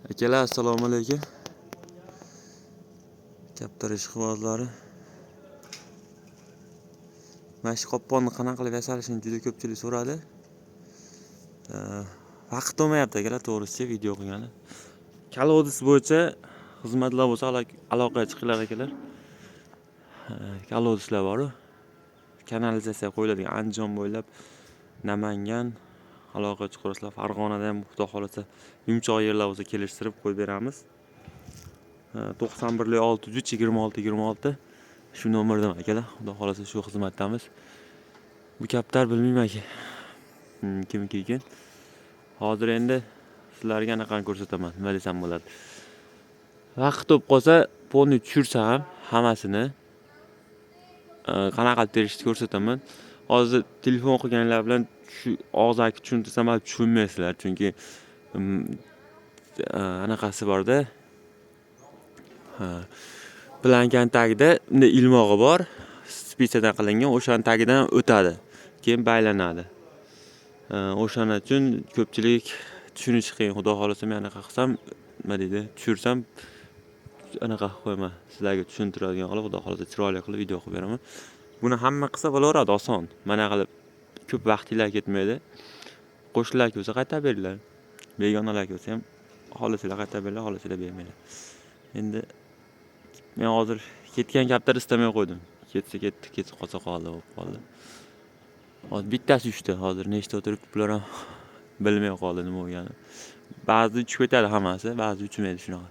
Akalar, assalomu alaykum. Kaptar ishqibozlari. Mana shu qopponni qanaqa qilib yasalishini juda ko'pchilik so'radi. Vaqt bo'lmayapti, akalar, to'g'risi, video qilgani. Колодец bo'yicha xizmatlar bo'lsa, aloqaga chiqinglar, akalar. Колодец lar bor-u. Kanalizatsiya qo'yiladigan Andijon bo'ylab, Namangan, aloqaga chiqarasizlar. Farg'onada ham, xudo xohlasa, yumshoq yerlar bo'lsa, kelishtirib qo'yib beramiz. 91 603 26 26, shu nomerdan, akalar, xudo xohlasa, shu xizmatdamiz. Bu kaptar bilmayman aka. Kimniki ekan. Hozir endi sizlarga anaqani ko'rsataman. Nima desam bo'ladi. Vaqt bo'lib qolsa, полный tushirsam hammasini qanaqa qilib terishni ko'rsataman. Hozir telefon qilganlar bilan shu og'zaki tushuntirsam ham tushunmaysizlar, chunki anaqasi borda. Ha, plankani tagida bunday ilmog'i bor, спица dan qilingan, o'shani tagidan o'tadi, keyin baylanadi. O'shaning uchun ko'pchilik tushunishi qiyin. Xudo xohlasa, men anaqa qilsam, nima deydi, tushirsam, anaqa qilib qo'yaman. Sizlarga tushuntiradigan qilib, xudo xohlasa, chiroyli qilib video qilib beraman. Buni hamma qilsa bo'laveradi, oson. Mana qilib ko'p vaqtinglar ketmaydi. Qo'shnilar kelsa, qaytarib beringlar. Begonalar kelsa ham, xohlasanglar qaytarib beringlar, xohlasanglar bermanglar. Endi men hozir ketgan kaptar istamay qo'ydim. Ketsa ketdi, ketsa qolsa qoldi bo'lib qoldi. Hozir bittasi uchdi. Hozir nechta o'tiribdi, bular ham bilmay qoldi nima bo'lganini. Ba'zida uchib ketadi hammasi, ba'zida uchmaydi, shunaqa.